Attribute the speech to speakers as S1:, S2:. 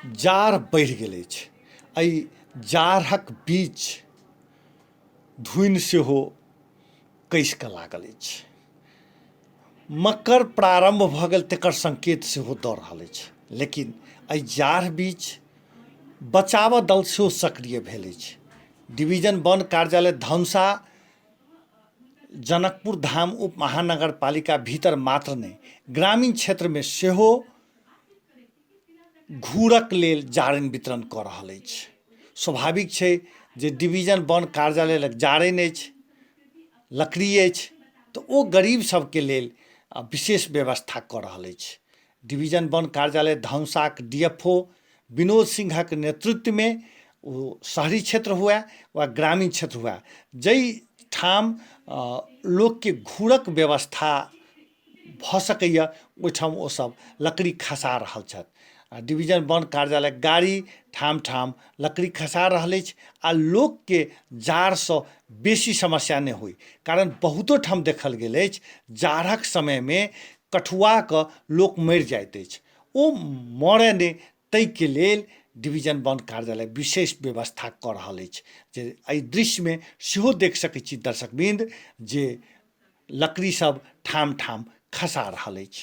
S1: जाड़ बढ़ि गेल अछि। एहि जाड़क बीच धुनि सेहो कसिकऽ लागल अछि। मकर प्रारम्भ भऽ गेल तकर सङ्केत सेहो दऽ रहल अछि, लेकिन एहि जाड़ बीच बचाव दल सेहो सक्रिय भेल अछि। डिवीजन वन कार्यालय धनुषा जनकपुर धाम उप महानगरपालिका भीतर मात्र नहि, ग्रामीण क्षेत्रमे सेहो घूरक लेल जारनि वितरण कऽ रहल अछि। स्वाभाविक छै जे डिवीजन वन कार्यालय लग जारनि अछि, लकड़ी अछि, तऽ ओ गरीब सबके लेल विशेष व्यवस्था कऽ रहल अछि। डिवीजन वन कार्यालय धनुषाक डी एफ ओ विनोद सिंहक नेतृत्वमे ओ शहरी क्षेत्र हुए वा ग्रामीण क्षेत्र हुए, जाहिठाम लोकके घूरक व्यवस्था भऽ सकैए ओहिठाम ओसभ लकड़ी खसा रहल छथि। आ डिवीजन वन कार्यालयक गाड़ी ठाम ठाम लकड़ी खसा रहल अछि आ लोकके जाड़सँ बेसी समस्या नहि होइ, कारण बहुतो ठाम देखल गेल अछि जाड़क समयमे कठुआ कऽ लोक मरि जाइत अछि। ओ मरय नहि ताहिके लेल डिवीजन वन कार्यालय विशेष व्यवस्था कऽ रहल अछि, जे एहि दृश्यमे सेहो देख सकै छी दर्शकवृन्द जे लकड़ी सब ठाम ठाम खसा रहल अछि।